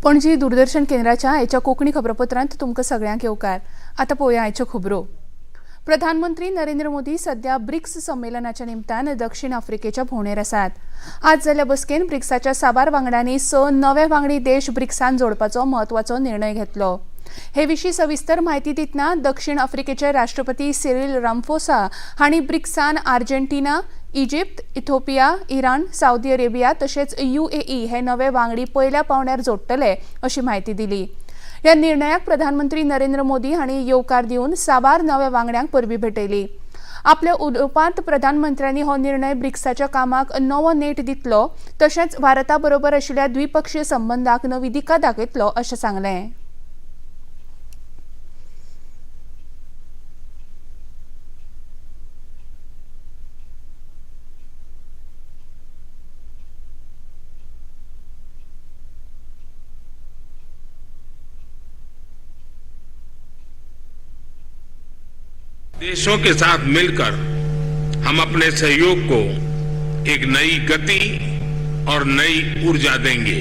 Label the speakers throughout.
Speaker 1: पणजी दूरदर्शन केंद्राच्या आयच्या कोंकणी खबरापत्रांत तुमकां सगळ्यांक येवकार. आतां पळोवया आयच्यो खबरो. प्रधानमंत्री नरेंद्र मोदी सध्या ब्रिक्स संमेलनाच्या निमतान दक्षिण आफ्रिकेच्या भोंवडेर आसात. आज जाल्ल्या बसकेन ब्रिक्साच्या साबार वांगड्यांनी 6 नवे वांगडी देश ब्रिक्सान जोडपाचो म्हत्वाचो निर्णय घेतलो. हे विशीं सविस्तर म्हायती दितना दक्षिण आफ्रिकेचे राष्ट्रपती सिरिल रामफोसा हांणी ब्रिक्सान Argentina, Egypt, Ethiopia, Iran, Saudi Arabia तशेंच UAE हे नवे वांगडी पयल्या पावंड्यार जोडटले अशी म्हायती दिली. ह्या निर्णयाक प्रधानमंत्री नरेंद्र मोदी हांणी येवकार दिवन साबार नव्या वांगड्यांक परबी भेटयली. आपल्या उलोवपांत प्रधानमंत्र्यांनी हो निर्णय ब्रिक्साच्या कामाक नवो नेट दितलो तशेंच भारता बरोबर आशिल्ल्या द्विपक्षीय संबंदाक नवी दिका दाखयतलो अशें सांगलें.
Speaker 2: देशों के साथ मिलकर हम अपने सहयोग को एक नई गति और नई ऊर्जा देंगे।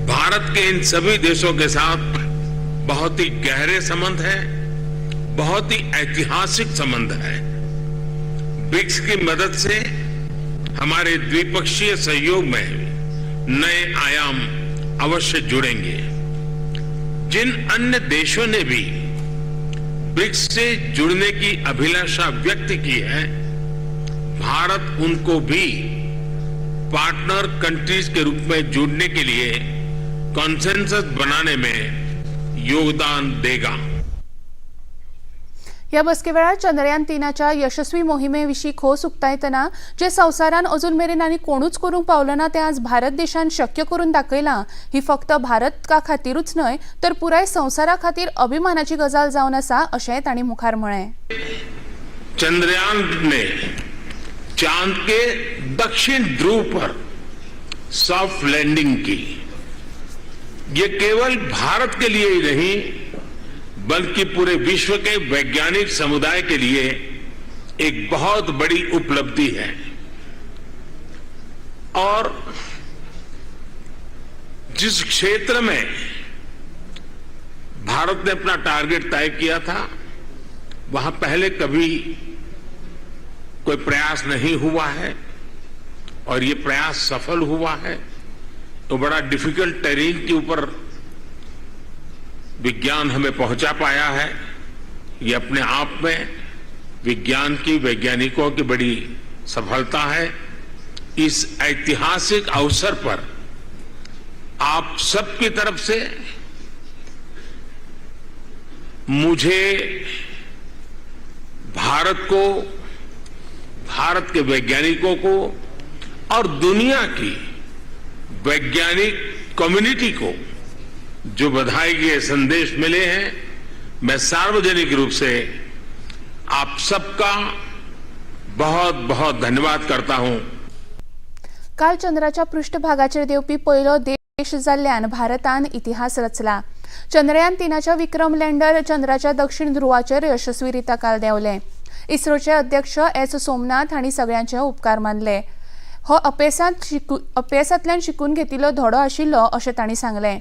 Speaker 2: भारत के इन सभी देशों के साथ बहुत ही गहरे संबंध है, बहुत ही ऐतिहासिक संबंध है। ब्रिक्स की मदद से हमारे द्विपक्षीय सहयोग में नए आयाम अवश्य जुड़ेंगे। जिन अन्य देशों ने भी ब्रिक्स से जुड़ने की अभिलाषा व्यक्त की है, भारत उनको भी पार्टनर कंट्रीज के रूप में जुड़ने के लिए कॉन्सेंसस बनाने में योगदान देगा।
Speaker 1: ह्या बसके वेळार चंद्रयान 3च्या यशस्वी मोहिमे विशीं खोस उक्तायतना जे संवसारान अजून मेरेन आनी कोणूच करूंक पावलो ना तें आज भारत देशान शक्य करून दाखयलां. ही फक्त भारता खातीरूच न्हय तर पुराय संवसारा खातीर अभिमानाची गजाल जावन आसा अशेंय तांणी मुखार म्हळें.
Speaker 2: चंद्रयान ने चांद के दक्षिण ध्रुव पर सॉफ्ट लैंडिंग की। ये केवल भारत के लिए ही नहीं बल्कि पूरे विश्व के वैज्ञानिक समुदाय के लिए एक बहुत बड़ी उपलब्धि है। और जिस क्षेत्र में भारत ने अपना टारगेट तय किया था, वहां पहले कभी कोई प्रयास नहीं हुआ है और ये प्रयास सफल हुआ है। तो बड़ा डिफिकल्ट टेरेन के ऊपर विज्ञान हमें पहुंचा पाया है। ये अपने आप में विज्ञान की, वैज्ञानिकों की बड़ी सफलता है। इस ऐतिहासिक अवसर पर आप सबकी तरफ से मुझे भारत को, भारत के वैज्ञानिकों को और दुनिया की वैज्ञानिक कम्युनिटी को जो बधाई के संदेश मिले हैं, मैं सार्वजनिक रूप से आप सबका बहुत बहुत धन्यवाद करता हूं।
Speaker 1: काल चंद्राच्या पृष्ठभागाचेर देंवपी पयलो देश जाल्ल्यान भारतान इतिहास रचला. चंद्रयान 3च्या विक्रम लँडर चंद्राच्या दक्षिण ध्रुवाचेर यशस्वीरित्या काल देंवलें. इस्रोचे अध्यक्ष एस सोमनाथ हांणी सगळ्यांचे उपकार मानले. हो अपेसांतल्यान शिकून घेतिल्लो धडो आशिल्लो अशें तांणी सांगलें.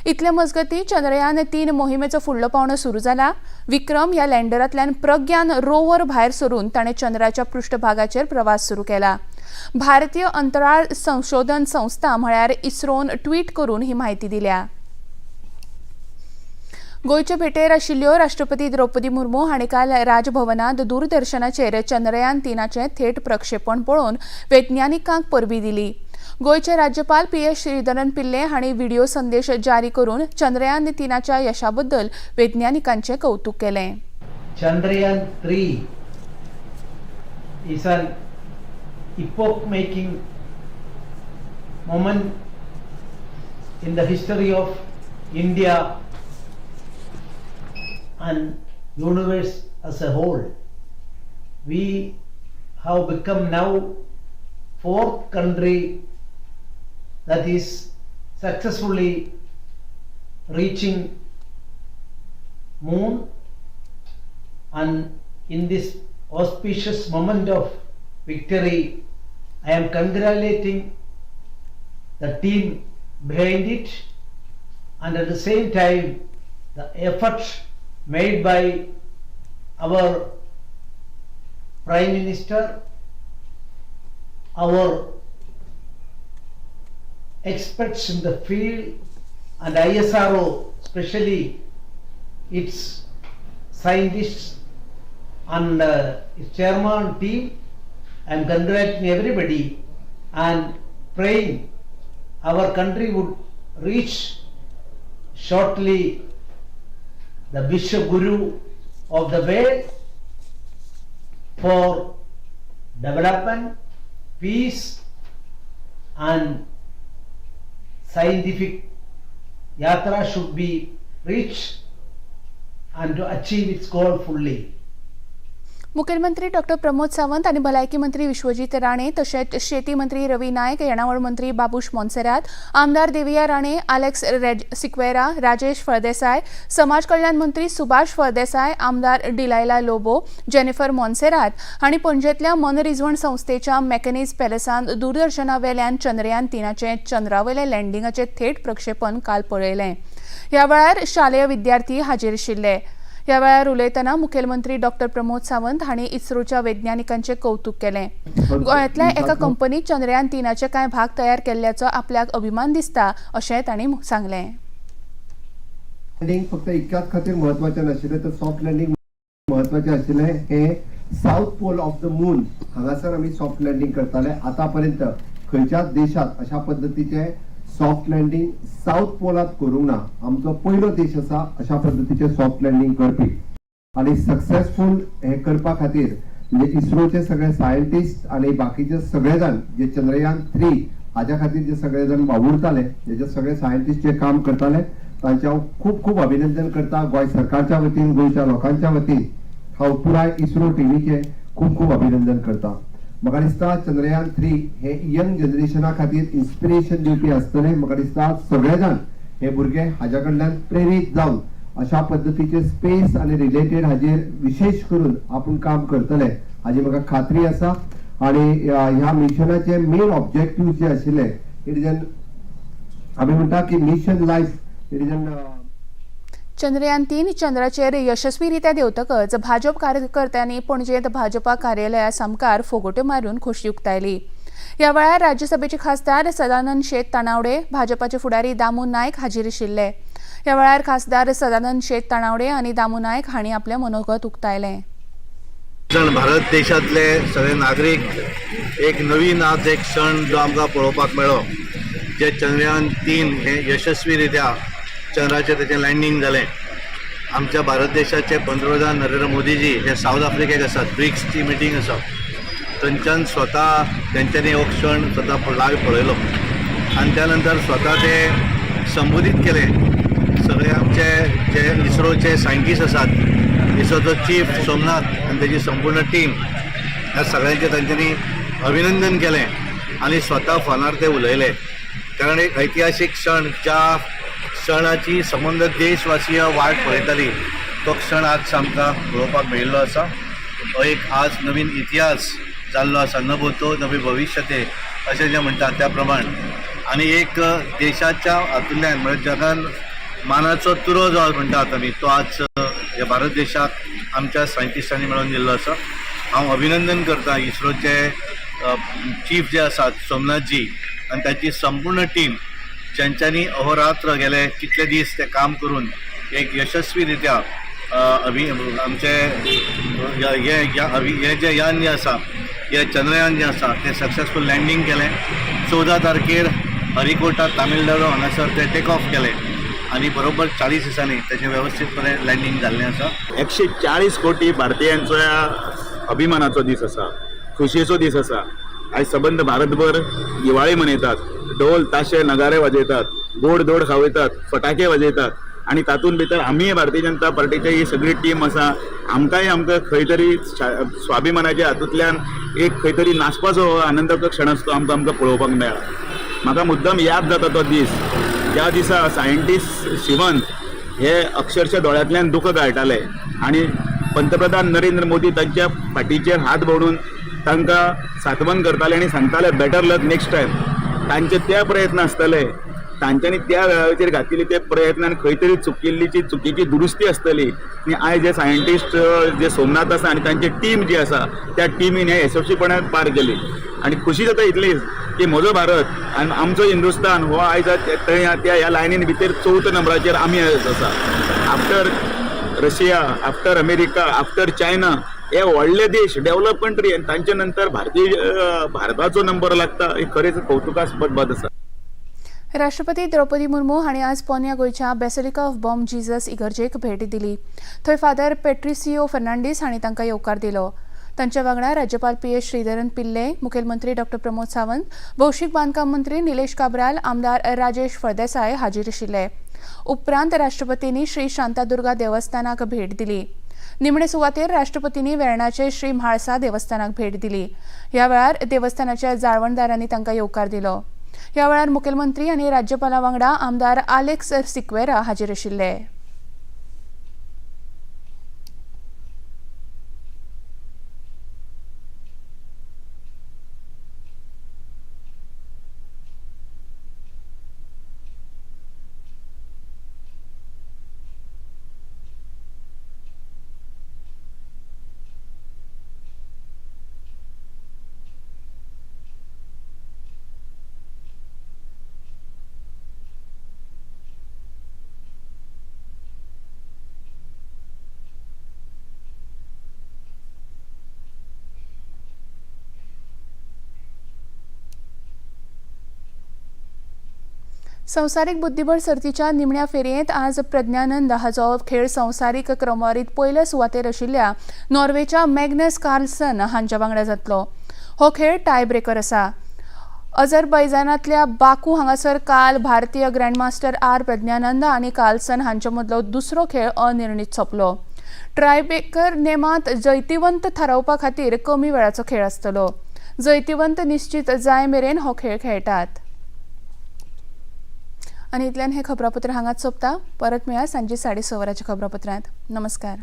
Speaker 1: इतले मजगती चंद्रयान 3 मोहिमेचो फुडलो पावंडो सुरू जाला. विक्रम ह्या लँडरांतल्यान प्रज्ञान रोवर भायर सरून ताणें चंद्राच्या पृष्ठभागाचेर प्रवास सुरू केला. भारतीय अंतराळ संशोधन संस्था म्हळ्यार इस्रोन ट्वीट करून ही म्हायती दिल्या. गोंयचे भेटेर आशिल्ल्यो राष्ट्रपती द्रौपदी मुर्मू हांणी काल राजभवनांत दूरदर्शनाचेर चंद्रयान 3चें थेट प्रक्षेपण पळोवन वैज्ञानिकांक परबी दिली. गोंयचे राज्यपाल PS Sreedharan Pillai हांणी व्हिडिओ संदेश जारी करून चंद्रयान 3च्या यशाबद्दल वैज्ञानिकांचें कौतुक केलें.
Speaker 3: Chandrayaan 3 is an epoch-making moment in the history of India and universe as a whole. We have become now fourth country that is successfully reaching moon, and in this auspicious moment of victory, I am congratulating the team behind it, and at the same time the effort made by our Prime Minister, our experts in the field, and ISRO, especially its scientists and its chairman team. I am congratulating everybody and praying our country would reach shortly the Vishwa Guru of the world for development, peace and scientific yatra should be reached and to achieve its goal fully.
Speaker 1: मुखेलमंत्री doctor Pramod Sawant आनी भलायकी मंत्री विश्वजीत राणे तशेंच शेती मंत्री रवी नायक, येणावळ मंत्री बाबूश मोन्सेरात, आमदार देविया राणे, आलेक्स सिक्वेरा, राजेश फळदेसाय, समाज कल्याण मंत्री सुभाष फळदेसाय, आमदार डिलायला लोबो, जेनिफर मोन्सेरात हांणी पणजेंतल्या मनरिजवण संस्थेच्या मेकॅनिज पॅलेसांत दूरदर्शना वेल्यान चंद्रयान 3 चंद्रावयल्या लँडिंगाचें थेट प्रक्षेपण काल पळयलें. ह्या वेळार शालेय विद्यार्थी हाजीर आशिल्ले. ह्या वेळार उलयतना मुखेलमंत्री डॉक्टर प्रमोद सावंत हांणी इस्रोच्या वैज्ञानिकांचें कौतुक केलें. गोंयांतल्या एका कंपनीत चंद्रयान 3 कांय भाग तयार केल्ल्याचो आपल्याक अभिमान दिसता अशें तांणी सांगलें.
Speaker 4: लँडिंग फक्त इतक्याच खातीर म्हत्वाचें नाशिल्लें तर सॉफ्ट लँडिंग म्हत्वाचें आशिल्लें. हें south pole of the moon हांगासर आमी सॉफ्ट लँडिंग करताले. आतां पर्यंत खंयच्याच देशांत अशा पद्दतीचें सॉफ्ट लँडिंग सावथ पोलांत करूंक ना. आमचो पयलो देश आसा अशा पद्दतीचें सॉफ्ट लँडिंग करपी आनी सक्सेसफूल हें करपा खातीर म्हणजे इस्रोचे सगळे सायंटिस्ट आनी बाकीचे सगळे जाण जे चंद्रयान 3 हाज्या खातीर जे सगळे जाण वावुरताले, जेजे सगळे सायंटिस्ट जे काम करताले, तांचे हांव खूब खूब अभिनंदन करता. गोंय सरकारच्या वतीन, गोंयच्या लोकांच्या वतीन हांव पुराय इस्रो टिमीचें खूब खूब अभिनंदन करता. म्हाका दिसता चंद्रयान 3 हे यंग जनरेशना खातीर इन्स्पिरेशन दिवपी आसतलें. म्हाका दिसता सगळे जाण हे भुरगे हाज्या कडल्यान प्रेरीत जावन अशा पद्दतीचे स्पेस आनी रिलेटेड हाजेर विशेश करून आपूण काम करतले हाजी म्हाका खात्री आसा. आनी ह्या मिशनाचे मेन ऑब्जेक्टिव्ह जे आशिल्ले, it is an आमी म्हणटा की mission life, it is an
Speaker 1: Chandrayaan 3 चंद्राचेर यशस्वीरित्या देंवतकच भाजप कार्यकर्त्यांनी पणजेंत भाजपा कार्यालया सामकार फोगोट्यो मारून खोशी उक्तायली. ह्या वेळार राज्यसभेचे खासदार सदानंद शेट तानावडे, भाजपाचे फुडारी दामू नायक हाजीर आशिल्ले. ह्या वेळार खासदार सदानंद शेट तानावडे आनी दामू नायक हांणी आपलें मनोगत उक्तायलें.
Speaker 5: क्षण भारत देशांतले सगळे नागरीक एक नवीन आज एक क्षण जो आमकां पळोवपाक मेळ्ळो, जे चंद्रयान 3 हे यशस्वी रित्या चंद्राचेर तेचें लँडींग जालें. आमच्या भारत देशाचे पंतप्रधान नरेंद्र मोदीजी हे सावथ आफ्रिकेक आसात, ब्रिक्सची मिटींग आसा, थंयच्यान स्वता तेंच्यांनी हो क्षण स्वता लायव पळयलो आनी त्या नंतर स्वता ते संबोधीत केले. सगळे आमचे जे इस्रोचे सायंटिस्ट आसात, इस्रोचो चीफ सोमनाथ आनी तेजी संपूर्ण टीम, ह्या सगळ्यांचें तांच्यांनी अभिनंदन केलें आनी स्वता फोनार ते उलयले. कारण एक ऐतिहासीक क्षण, ज्या क्षणाची संबंद देशवासीय वाट पळयताली, तो क्षण आज आमकां पळोवपाक मेळिल्लो आसा. हो एक आज नवीन इतिहास जाल्लो आसा. न भूतो न भविष्यते अशें जें म्हणटात त्या प्रमाण आनी एक देशाच्या हातूंतल्यान म्हळ्यार जगान मानाचो तुरो जो म्हणटात आमी, तो आज ह्या भारत देशाक आमच्या सायंटिस्टांनी मेळोवन दिल्लो आसा. हांव अभिनंदन करता इस्रोचे चीफ जे आसात सोमनाथजी आनी ताची संपूर्ण टीम, ज्यांच्यांनी अहोरात्र गेले कितले दीस ते काम करून एक यशस्वी रित्या अभि आमचे हे जे यान जें आसा, हे चंद्रयान जें आसा, तें सक्सेसफूल लँडींग केलें. 14 तारखेर हरिकोटा, तामिळनाडू हांगासर ते टेक ऑफ केलें आनी बरोबर 40 दिसांनी तेचें वेवस्थीतपणे लँडींग जाल्लें आसा.
Speaker 6: 140 कोटी भारतीयांचो ह्या अभिमानाचो दीस आसा, खुशयेचो दीस आसा. आयज सबंद भारतभर दिवाळी मनयतात, ढोल ताशे नगारे वाजयतात, गोड धोड खावयतात, फटाके वाजयतात आनी तातूंत भितर आमीय भारतीय जनता पार्टीची ही सगळी टीम आसा, आमकांय आमकां खंय तरी स्वाभिमानाच्या हातूंतल्यान एक खंय तरी नाचपाचो हो आनंदाचो क्षण आसतो, आमकां आमकां पळोवपाक मेळ्ळा. म्हाका मुद्दम याद जाता तो दीस, ज्या दिसा सायंटिस्ट शिवन हे अक्षरशः दोळ्यांतल्यान दुकां गाळटाले आनी पंतप्रधान नरेंद्र मोदी तांच्या फाटीचेर हात भोंवडून तांकां सांत्वन करताले आनी सांगताले, "बेटर लक नेक्स्ट टायम." तांचे ते प्रयत्न आसतले. तांच्यांनी त्या वेळाचेर घातिल्ले ते प्रयत्न आनी खंय तरी चुकिल्ली चुकीची दुरुस्ती आसतली आनी आयज जे सायंटिस्ट जे सोमनाथ आसा आनी तांची टीम जी आसा त्या टिमीन हे यशस्वीपणान पार केली. आनी खुशी जाता इतलीच की म्हजो भारत आनी आमचो हिंदुस्तान हो आयज त्या ह्या लायनीन भितर चवथ्या नंबराचेर आमी आसा. After Russia, after America, after China, हे व्हडले देश, डेव्हलप कंट्री, आनी तांच्या नंतर भारतीय भारताचो नंबर लागता हे खरेंच कौतुकास्पद बात आसा.
Speaker 1: राष्ट्रपती द्रौपदी मुर्मू हांणी आज पोन्या गोंयच्या बेसिलिका ऑफ बॉम जीजस इगर्जेक भेट दिली. थंय फादर पेट्रिसियो फर्नांडीस हांणी तांकां येवकार दिलो. तांच्या वांगडा राज्यपाल पी.एस. श्रीधरन पिल्ले, मुखेलमंत्री डॉ. प्रमोद सावंत, भौशीक बांदकाम मंत्री निलेश काब्राल, आमदार राजेश फळदेसाय हाजीर आशिल्ले. उपरांत राष्ट्रपतींनी श्री शांतादुर्गा देवस्थानाक भेट दिली. निमणे सुवातेर राष्ट्रपतींनी वेर्णाचे श्री म्हाळसा देवस्थानाक भेट दिली. ह्या वेळार देवस्थानाच्या जाळवणदारांनी तांकां येवकार दिलो. ह्या वेळार मुखेलमंत्री आनी राज्यपाला वांगडा आमदार आलेक्स सिक्वेरा हाजीर आशिल्ले. संवसारीक बुद्धिबळ सर्तीच्या निमण्या फेरयेंत आज प्रज्ञानंद हाचो खेळ संवसारीक क्रमवारीत पयले सुवातेर आशिल्ल्या नॉर्वेच्या मॅग्नस कार्लसन हांच्या वांगडा जातलो. हो खेळ टाय ब्रेकर आसा. अझरबैजानांतल्या बाकू हांगासर काल भारतीय ग्रँडमास्टर आर प्रज्ञानंद आनी कार्लसन हांचे मदलो दुसरो खेळ अनिर्णीत सोंपलो. टायब्रेकर नेमांत जैतिवंत थारावपा खातीर कमी वेळाचो खेळ आसतलो. जैतिवंत निश्चित जाय मेरेन हो खेळ खेळटात. आनी इतल्यान हें खबरापत्र हांगाच सोंपता. परत मेळया सांजे 6:30 वरांच्या खबरापत्रांत. नमस्कार.